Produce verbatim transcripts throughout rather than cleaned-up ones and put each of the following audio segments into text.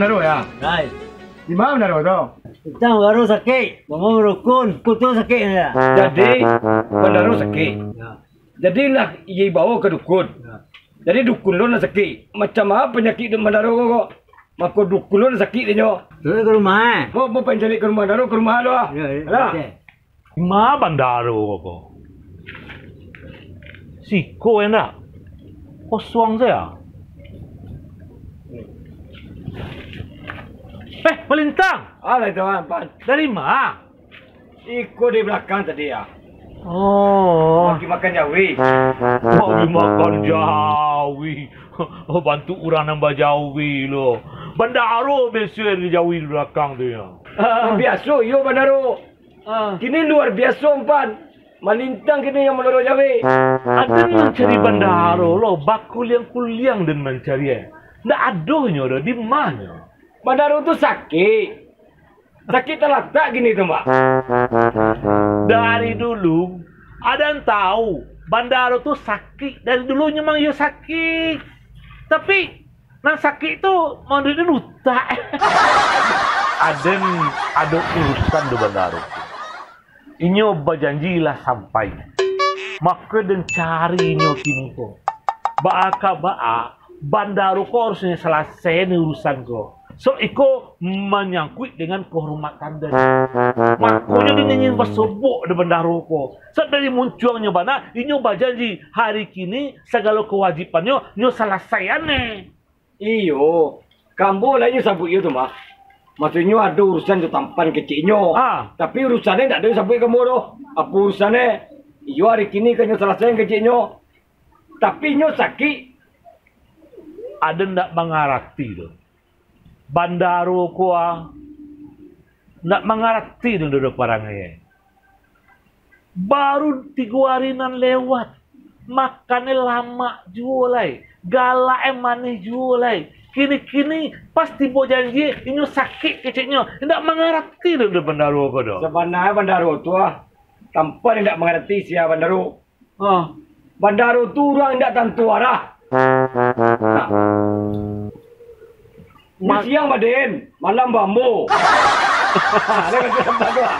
Bandaro, yo? Lai. Di ma Bandaro tu? Utang baru sakik, mama marukun, kutu sakik, yo. Jadi, Bandaro sakik. Yo. Jadi, lah, iyo bawo ka dukun. Yo. Jadi, dukun lo nan sakik. Macam ma panyakik dek Bandaro ko, ko? Mako, dukun lo nan sakik dek nyo. Cari ka rumah, eh? Mo, mo pancari ka rumah Bandaro, ka rumah lo, ah. Yo, yo, Alah. Oke. Ma Bandaro ko? Siko indak? Kosong sajo. Eh, Malintang! Alah, itu, Pan. Dari ma? Iko di balakang tadi, ah. Oh. Bagi makan jawi. Bagi makan jawi. Oh, bantuak urang nan bajawi lo. Bandaro biaso di jawi di balakang tu, yo. Biaso, iyo, Bandaro. Ah. Kini luar biaso, Pan. Malintang kini nan manoro jawi. Aden mancari Bandaro lo, bakuliang-kuliang den mancari, eh. Ndak ado nyo doh, di ma nyo? Bandaro tu sakik. Sakik talatak kini tu, Mak. Dari dulu, aden tahu, Bandaro tu sakik. Dari dulu memang iyo sakik. Tapi, nan sakik tu, manuruik den utak. Aden ado urusan jo Bandaro. Inyo bajanji lah sampai. Mako den cari inyo kini ko. Baa ka baa, Bandaro ko harusnyo salasai ni urusan ko. Sabab iko manyangkuik dengan kahormatan den. Makonyo den ingin basobok dek Bandaro ko. Sabab dari muncuangnyo bana, inyo bajanji hari kini sagalo kawajibannyo, nyo salasaian ni. Iyo, ka ambo lah inyo sabuik iyo tu, Mak. Maksudnyo ado urusan jo tampan keceknyo. Ah. Tapi urusan ni ndak ado sabuik ka ambo doh. Apo urusan ni? Iyo, hari kini ka inyo salasaian keceknyo. Tapi inyo sakik. Aden ndak mangarati doh. Bandaro ko, ah, ndak mangarati doh, doh, doh parangai. Baru tigo ari nan lewat, makannyo lamak juo lai, galaknyo manih juo lai. Kini-kini pas tibo janji, inyo sakik keceknyo. Indak mangarati doh, doh Bandaro ko doh. Sabananyo Bandaro tu, ah, tampan indak mangarati sia Bandaro. Ah. Bandaro tu urang indak tantu arah. Nah. Ma- Siang baden, malam baambo. Nah, dah kata tampan tu, ah.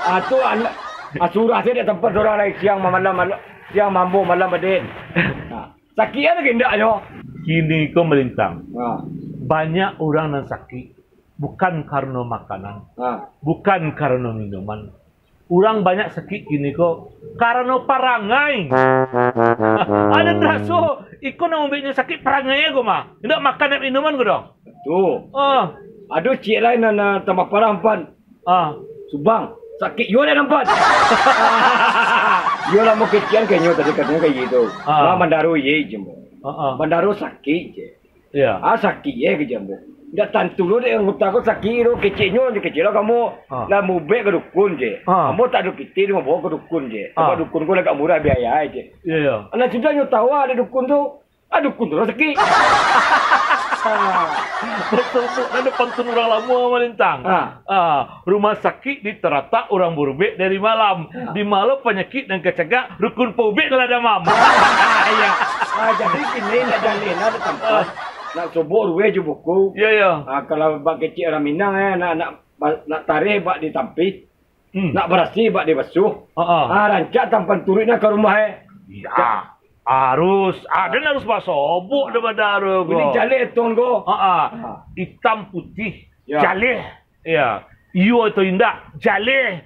Ah, tu anak, ah, surah sajo dak tampan surang lai, siang malam, malam, siang maambo, malam baden. Nah, sakik ado kendaknyo. Kini ko Malintang. Ah. Banyak urang nan sakik, bukan karano makanan, Ah. bukan karano minuman. Urang banyak sakik kini ko karano parangai. Aden raso, iko nan mambueknyo sakik parangai ko mah. Indak makan, indak minuman ko doh. Batua. Ah. Ado ciek lai nan, nan tambah parah, Pan. Ah. Subang, sakik juo dek Pan. Iyo lah, mau kecek an ka inyo tadi, katonyo kayak gitu. Ah. Lah, Bandaro ye, jembo. Ah, ah. Bandaro sakik je. Iya. Ah, sakik, eh, kecek ambo. Ndak tantu lo dek anggota ko sakik tu, keceknyo je kecek lah kamu. Ah. Lah mubek ka dukun je. Ah. Ambo tak ado pitih, ambo bawa ka dukun je. Ah. Sabab dukun ko lah agak murah biaya je. Iya, iya. Alah sudah nyo tawa dek dukun tu, ah, dukun tu lah sakik. Basobok nan pantun urang lamo, Malintang. Ah. Ah, rumah sakik ditaratak urang barubek dari malam. Ah. Di ma lo panyakik nan kacagak, dukun paubek nan lah damam. Iya. Ah, jadi kini nak jaleh lah di tampat. Ah. Nak sobok ruweh jo buku. Iya, iya. Ah, kalau bak kecek urang Minang, eh, nak, nak, nak tareh bak ditampih. Hmm. Nak barasiah bak dibasuah. Ha, ha. Ah, rancak tampan turuik nah ka rumah, eh. Iya. Harus. Aden harus basobok dek Bandaro ko. Ini jaleh tong ko. Ha, ha. Ha. Itam putih. Ya. Jaleh. Iya. Iyo atau indak, jaleh.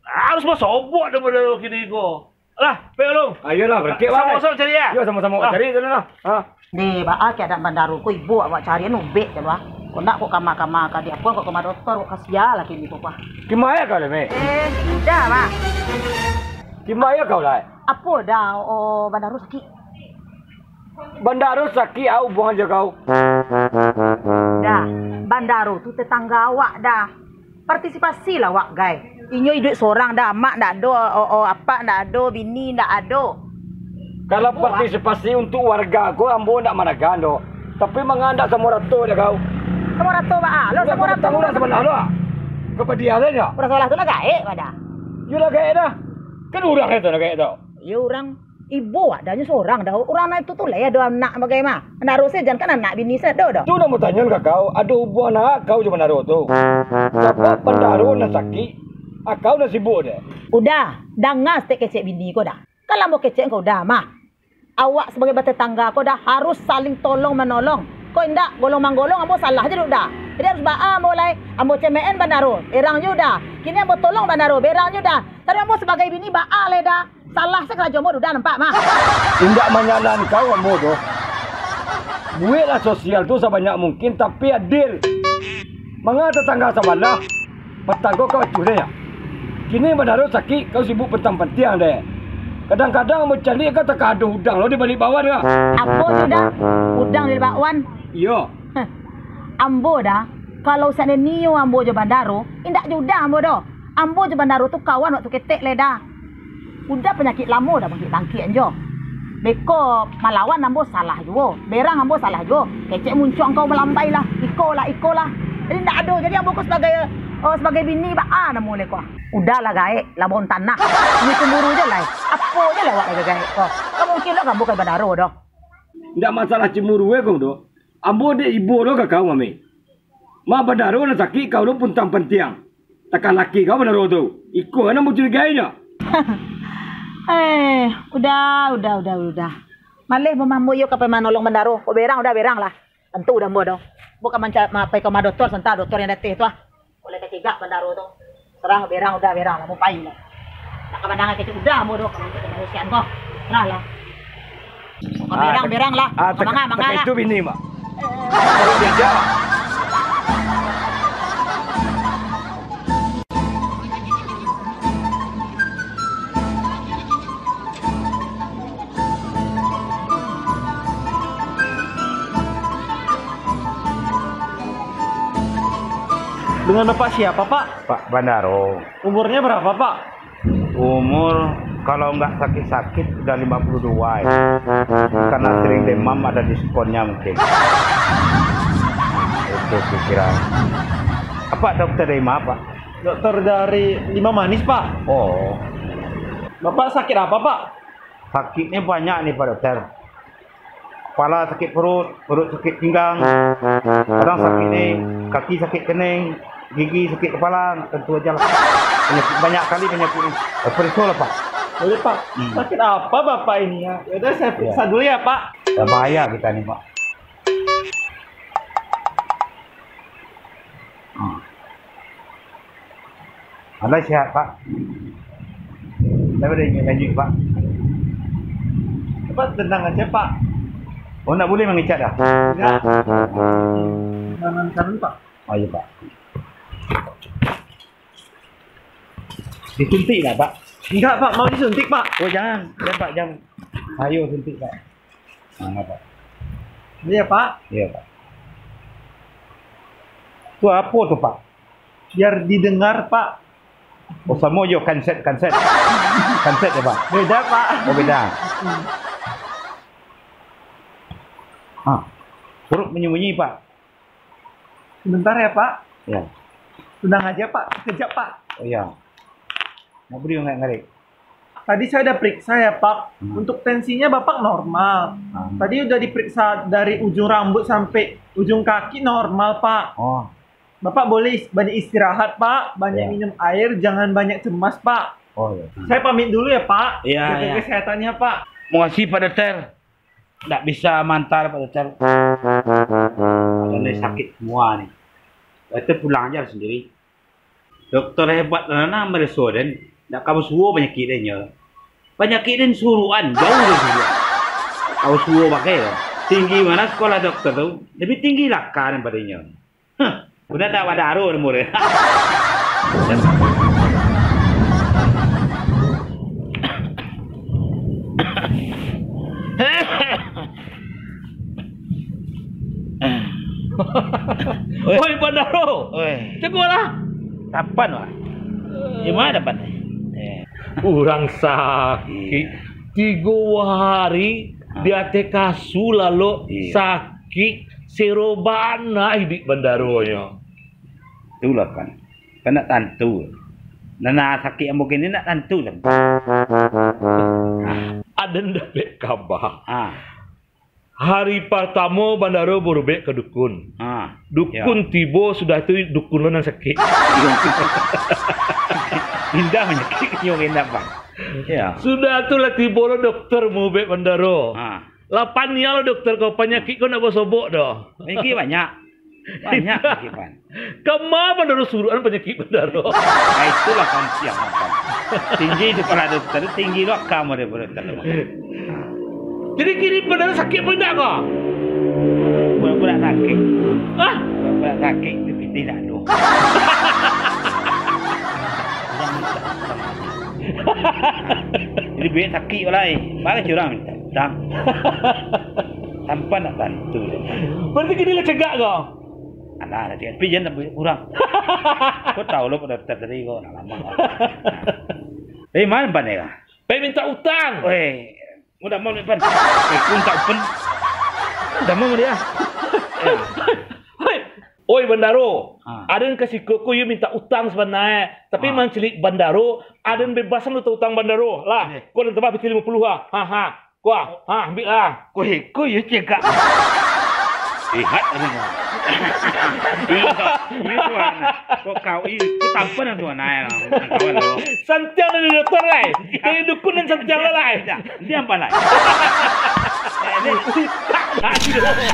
Harus basobok dek Bandaro kini ko. Lah, pek lu. Ah, iyolah, berkek, Wai. Samo-samo cari, ya? Yo, samo-samo cari tu lah. Ha. Deh, baa keadaan Bandaro ko, ibo awak cari anu ubek tu lah. Kok ndak kok kama-kama ka di apo, kok kama dokter, kok kasia lah kini ko, Pak. Kima ya kau, Leme? Eh, indak, Pak. Kima ya kau, Lai? Apo dah, oh, Bandaro sakik? Bandaro sakik, au buang aja kau. Dah, Bandaro tu tetangga awak dah. Partisipasilah awak, gai. Inyo iduik sorang dah, amak ndak ado, o, o, apak ndak ado, bini ndak ado. Kalau partisipasi untuak warga ko, ambo ndak managan doh. Tapi manga ndak samo rato dek kau. Samo rato baa lo, samo rato. Urang sabananyo. Kapadialan yo. Urang sabalah tu lah gaek padah. Yo lah gaek dah. Kan urang itu lah gaek tu. Yo urang. Ibo adanyo sorang dah. Urang nan itu tu lai ado anak bagai mah. Bandaro se jan kan anak bini se ado dah. Tu nan batanyo ka kau, ado hubuangan apo kau jo bandaro tu? Sabab bandaro nan sakik, a kau nan sibuk deh. Udah, danga saketek kecek bini ko dah. Kan lah ambo kecek engkau dah mah. Awak sabagai batatangga ko dah harus saling tolong manolong. Ko indak golong manggolong, ambo salah je dek udah. Jadi harus baa ambo lai. Ambo cemekan bandaro, berang je udah. Kini ambo tolong bandaro, berang je udah. Tapi ambo sabagai bini baa lai dah. Salah se karajo ambo dek udah, nampak mah. Indak manyalahan kau ambo doh. Bueklah sosial tu sabanyak mungkin tapi adil. Manga tatangga sabalah, patang ko ka acuah deh, yo. Kini bandaro sakik, kau sibuk pantang-pantiang deh. Kadang-kadang ambo caliak ka takah ado udang lo di balik bakwan ka. Apo tu dah? Udang di balik bakwan? Iyo. Heh. Ambo dah, kalau seandainya ambo jo bandaro, indak jo udah ambo doh. Ambo jo bandaro tu kawan waktu ketek lai dah. Udah panyakik lamo dah bangkik-bangkik anjo. Beko malawan ambo salah juo, berang ambo salah juo. Kecek muncuang kau malambai lah, iko lah, iko lah. Jadi ndak ado. Jadi ambo ko sabagai, oh, sabagai bini baa namo le ko. Udah lah gaek, labuah tanah. Ini cemburu je lai. Apo je lai awak lah gaek ko. Kan mungkin lah ambo ka bandaro doh. Ndak masalah cemburu e ko doh. Ambo dek ibo lo ka kau, Mami. Mah bandaro nan sakik kau lo puntang pantiang. Takah laki kau bandaro tu. Iko nan bacurigai nyo. Eh, udah, udah, udah, udah. Maleh bo mambo iyo ka pai manolong bandaro. Ko berang, udah berang lah. Tantu udah ambo doh. Ambo ka manca-, ma-, pai ka rumah doktor, santa doktor nan dateh tu ah. Oleh kacigak bandaro tu. Serah berang, udah berang lah, ambo pai lah. Nak ka mandanga kecek udah ambo doh, kalau untuk kemanusiaan ko. Serah lah. Kau berang, berang lah. Ah, manga, manga lah. Itu bini, Mak. Dia. Dengan Bapak siapa, Pak? Pak Bandaro. Umurnya berapa, Pak? Umur, kalau nggak sakit-sakit, udah lima puluh dua ya. Karena sering demam, ada diskonnya mungkin. Itu pikiran. Apa dokter dari mana, Pak? Dokter dari Limau Manis, Pak. Oh. Bapak sakit apa, Pak? Sakitnya banyak nih, Pak Dokter. Kepala sakit perut, perut sakit pinggang, kadang sakit ni, kaki sakit kening, gigi sakit kepala, tentu aja lah. Penyakit, banyak kali penyakit ni. Eh, periksa lah, Pak. Boleh, Pak. Hmm. Sakit apa Bapak ini ya? Ya udah, saya periksa dulu ya, Pak. Ya, bahaya kita ni, Pak. Hmm. Alah sihat, Pak. Tapi dah ingat lanjut, Pak. Pak, tenang aja, Pak. Oh, nak boleh mengecek dah? Enggak. Tangan kanan, Pak. Oh, iya, Pak. Disuntik dah, Pak? Enggak, Pak. Mau disuntik, Pak? Oh, jangan. Jangan, Pak. Jangan. Ayo suntik, Pak. Mana, Pak? Iya, Pak. Iya, Pak. Itu apa tuh, Pak? Biar didengar, Pak. Oh, sama jo kanset, kanset. Kanset ya, Pak? Beda, Pak. Oh, beda. Ah, perut bunyi-bunyi, Pak. Sebentar ya, Pak. Ya. Tenang aja, Pak. Sekejap, Pak. Oh, ya. Nak beri nggak ngeri? Tadi saya udah periksa ya, Pak. Hmm. Untuk tensinya Bapak normal. Hmm. Tadi udah diperiksa dari ujung rambut sampai ujung kaki normal, Pak. Oh. Bapak boleh is-, banyak istirahat, Pak. Banyak minum air, jangan banyak cemas, Pak. Oh, iya. Saya pamit dulu ya, Pak. Iya, jaga kesehatannya, Pak. Makasih, Pak Dokter. Ndak bisa mantar, Pak Dokter. Badan ni sakit semua ni. Dokter pulang aja sendiri. Dokter hebat nan mereso den, ndak ka basuo panyakik den nyo. Panyakik den suruhan, jauh dari suruhan. Ndak ka basuo bagai lah. Tinggi mana sekolah dokter tu, lebih tinggi lah ka daripada inyo. Huh, udah tak ada arah umur. Oi, Bandaro. Oi. Cegoklah. Kapan, wah? Di mana dapat? Eh. Urang sakik. Iya. Tigo hari di ateh kasua lalok sakik, sero bana iduik bandaronyo. Itulah kan. Kan nak tantu. Nah, nah, sakik ambo kini nak tantu kan. Aden dapek kaba. Ah. Hari partamo bandaro barubek ka dukun. Ah. Dukun tibo, sudah tu dukun lo nan sakik. Iyo. Indak manyakik nyo indak, Pan. Iyo. Sudah tu lah tibo lo dokter maubek bandaro. Ah. Lah paniang lo dokter ko, panyakik ko ndak basobok doh. Panyakik banyak. Banyak panyakik, Pan. Kama bandaro suruakan panyakik bandaro. Ah, itulah kan siang makan. Tinggi tu pala dokter, tinggi lo akam daripada dokter tu. Jadi kini bandaro sakik apo indak ko? Pura-pura sakik. Hah? Pura-pura sakik, tapi tidak doh. Jadi biar sakik lah, eh. Bala curang minta utang. Tanpa nak bantu. Berarti kini lah cegak ko? Alah, lah cegak. Tapi jan sampai kurang. Kau tahu lo pada dokter tadi ko, nak lama. Dari mana pandai lah? Pai minta utang. Weh, mudah mau Pan. Aku minta open. Mudah mau dia. Hoi, oi bandaro. Ha. Aden ka siko ko iyo minta utang sabananyo. Tapi ha. Mancilik bandaro, aden bebasan utang bandaro. Lah, ko aden tambah pitih limo puluah ah. Ha, ha. Ko ah, ha, ambiak lah. Ko iko iyo cegak. Lihat aden. Iyo, iyo tuan. Kok kau iyo, ko tampan tuan ai lah. Kawan lo. Santiang dari dokter lai. Dari dukun nan santiang lai. Diam pandai. Eh, ini utak tadi.